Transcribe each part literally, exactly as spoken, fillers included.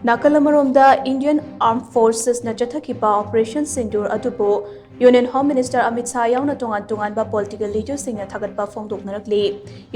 ꯅꯥꯀꯜ ꯑꯃꯔꯣꯝꯗ, Indian Armed Forcesꯅ ꯆꯠꯊꯈꯤꯕ Operation Sindoor ꯑꯗꯨꯕꯨ Union Home Minister Amit Shah ꯌꯥꯎꯅ ꯇꯣꯉꯥꯟ ꯇꯣꯉꯥꯟꯕ political leaderꯁꯤꯡꯅ ꯊꯥꯒꯠꯄ ꯐꯣꯡꯗꯣꯛꯅꯔꯛꯂꯤ꯫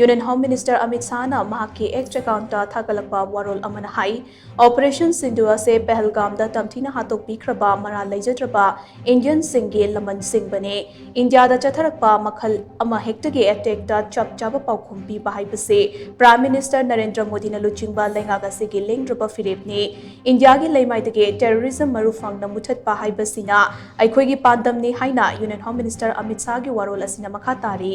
Union Home Minister ꯑꯃꯤꯠ ꯁꯥꯍꯅ ꯃꯍꯥꯛꯀꯤ X accountꯇ ꯊꯥꯒꯠꯂꯛꯄ ꯋꯥꯔꯣꯜ ꯑꯃꯅ ꯍꯥꯏ, Operation Sindoor ꯑꯁꯤ ꯄꯍꯜꯒꯥꯝꯗ ꯇꯝꯊꯤꯅ ꯍꯥꯠꯇꯣꯛꯄꯤꯈ꯭ꯔꯕ ꯃꯔꯥꯜ ꯂꯩꯖꯗ꯭ꯔꯕ Indianꯁꯤꯡꯒꯤ ꯂꯃꯟꯁꯤꯡꯕꯅꯤ꯫ ꯏꯟꯗꯤꯌꯥꯗ ꯆꯠꯊꯔꯛꯄ ꯃꯈꯜ ꯑꯃ ꯍꯦꯛꯇꯒꯤ attackꯇ ꯆꯞ ꯆꯥꯕ ꯄꯥꯎꯈꯨꯝ ꯄꯤꯕ ꯍꯥꯏꯕꯁꯤ Prime Minister ꯅꯔꯦꯟꯗ꯭ꯔ ꯃꯣꯗꯤꯅ ꯂꯨꯆꯤꯡꯕ ꯂꯩꯉꯥꯛ ꯑꯁꯤꯒꯤ ꯂꯦꯡꯗ꯭ꯔꯕ ꯐꯤꯔꯦꯞꯅꯤ꯫ ꯏꯟꯗꯤꯌꯥꯒꯤ ꯂꯩꯃꯥꯏꯗꯒꯤ terrorism ꯃꯔꯨ ꯐꯪꯅ ꯃꯨꯊꯠꯄ ꯍꯥꯏꯕꯁꯤꯅ ꯑꯩꯈꯣꯏꯒꯤ ꯄꯥꯟꯗꯝꯅꯤ ꯍꯥꯏꯅ Union Home Minister ꯑꯃꯤꯠ ꯁꯥꯍꯒꯤ ꯋꯥꯔꯣꯜ ꯑꯁꯤꯅ ꯃꯈꯥ ꯇꯥꯔꯤ꯫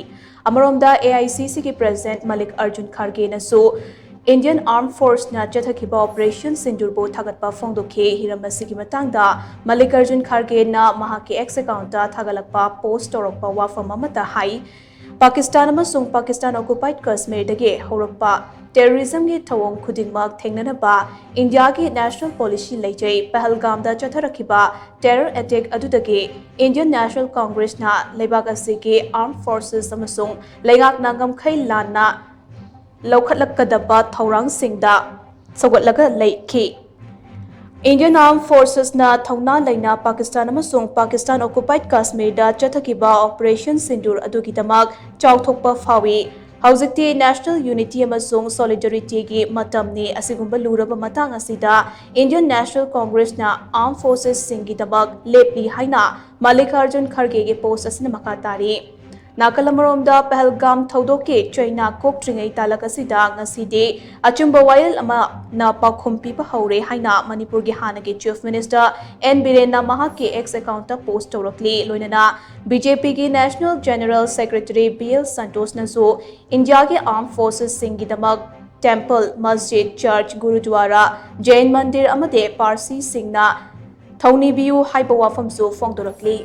ꯑꯃꯔꯣꯝꯗ, AICCꯒꯤ President ꯃꯜꯂꯤꯛ Arjun ꯈꯥꯔꯒꯦꯅꯁꯨ Indian Armed Forcesꯅ ꯆꯠꯊꯈꯤꯕ Operation Sindoorꯕꯨ ꯊꯥꯒꯠꯄ ꯐꯣꯡꯗꯣꯛꯈꯤ꯫ ꯍꯤꯔꯝ ꯑꯁꯤꯒꯤ ꯃꯇꯥꯡꯗ ꯃꯜꯂꯤꯛ ꯑꯔꯖꯨꯟ ꯈꯥꯔꯒꯦꯅ ꯃꯍꯥꯛꯀꯤ X accountꯇ ꯊꯥꯒꯠꯂꯛꯄ post ꯇꯧꯔꯛꯄ ꯋꯥꯐꯝ ꯑꯃꯗ ꯍꯥꯏ, ꯄꯥꯀꯤꯁꯇꯥꯟ ꯑꯃꯁꯨꯡ ꯄꯥꯀꯤꯁꯇꯥꯟ occupied ꯀꯁꯃꯤꯔꯗꯒꯤ ꯍꯧꯔꯛꯄ terrorismꯒꯤ ꯊꯧꯑꯣꯡ ꯈꯨꯗꯤꯡꯃꯛ ꯊꯦꯡꯅꯅꯕ ꯏꯟꯗꯤꯌꯥꯒꯤ national policy ꯂꯩꯖꯩ꯫ ꯄꯍꯜꯒꯥꯝꯗ ꯆꯠꯊꯔꯛꯈꯤꯕ terror attack ꯑꯗꯨꯗꯒꯤ Indian National Congressꯅ ꯂꯩꯕꯥꯛ ꯑꯁꯤꯒꯤ Armed Forces ꯑꯃꯁꯨꯡ ꯂꯩꯉꯥꯛꯅ ꯉꯝꯈꯩ ꯂꯥꯟꯅ ꯂꯧꯈꯠꯂꯛꯀꯗꯕ ꯊꯧꯔꯥꯡꯁꯤꯡꯗ ꯁꯧꯒꯠꯂꯒ ꯂꯩꯈꯤ꯫ Indian Armed Forcesꯅ ꯊꯧꯅꯥ ꯂꯩꯅ ꯄꯥꯀꯤꯁꯇꯥꯟ ꯑꯃꯁꯨꯡ ꯄꯥꯀꯤꯁꯇꯥꯟ occupied ꯀꯁꯃꯤꯔꯗ ꯆꯠꯊꯈꯤꯕ Operation Sindoor ꯑꯗꯨꯒꯤꯗꯃꯛ ꯆꯥꯎꯊꯣꯛꯄ ꯐꯥꯎꯏ꯫ ꯍꯧꯖꯤꯛꯇꯤ national unity ꯑꯃꯁꯨꯡ solidarityꯒꯤ ꯃꯇꯝꯅꯤ꯫ ꯑꯁꯤꯒꯨꯝꯕ ꯂꯨꯔꯕ ꯃꯇꯥꯡ ꯑꯁꯤꯗ Indian National Congressꯅ Armed Forcesꯁꯤꯡꯒꯤꯗꯃꯛ ꯂꯦꯞꯂꯤ ꯍꯥꯏꯅ ꯃꯜꯂꯤꯛ ꯑꯔꯖꯨꯟ ꯈꯥꯔꯒꯦꯒꯤ post ꯑꯁꯤꯅ ꯃꯈꯥ ꯇꯥꯔꯤ꯫ ꯅꯥꯀꯜ ꯑꯃꯔꯣꯝꯗ, ꯄꯍꯜꯒꯥꯝ ꯊꯧꯗꯣꯛꯀꯤ ꯆꯩꯅꯥ ꯀꯣꯛꯇ꯭ꯔꯤꯉꯩ ꯇꯥꯂꯛ ꯑꯁꯤꯗ ꯉꯁꯤꯗꯤ ꯑꯆꯨꯝꯕ ꯋꯥꯌꯦꯜ ꯑꯃꯅ ꯄꯥꯎꯈꯨꯝ ꯄꯤꯕ ꯍꯧꯔꯦ ꯍꯥꯏꯅ ꯃꯅꯤꯄꯨꯔꯒꯤ ꯍꯥꯟꯅꯒꯤ Chief Minister ꯑꯦꯟ ꯕꯤꯔꯦꯟꯅ ꯃꯍꯥꯛꯀꯤ X accountꯇ post ꯇꯧꯔꯛꯂꯤ꯫ ꯂꯣꯏꯅꯅ BJPꯒꯤ National General Secretary B L ꯁꯟꯇꯣꯁꯅꯁꯨ ꯏꯟꯗꯤꯌꯥꯒꯤ Armed Forcesꯁꯤꯡꯒꯤꯗꯃꯛ temple, masjid, church, gurudwara, Jain mandir ꯑꯃꯗꯤ ꯄꯥꯔꯁꯤꯁꯤꯡꯅ ꯊꯧꯅꯤꯕꯤꯌꯨ ꯍꯥꯏꯕ ꯋꯥꯐꯝꯁꯨ ꯐꯣꯡꯗꯣꯔꯛꯂꯤ꯫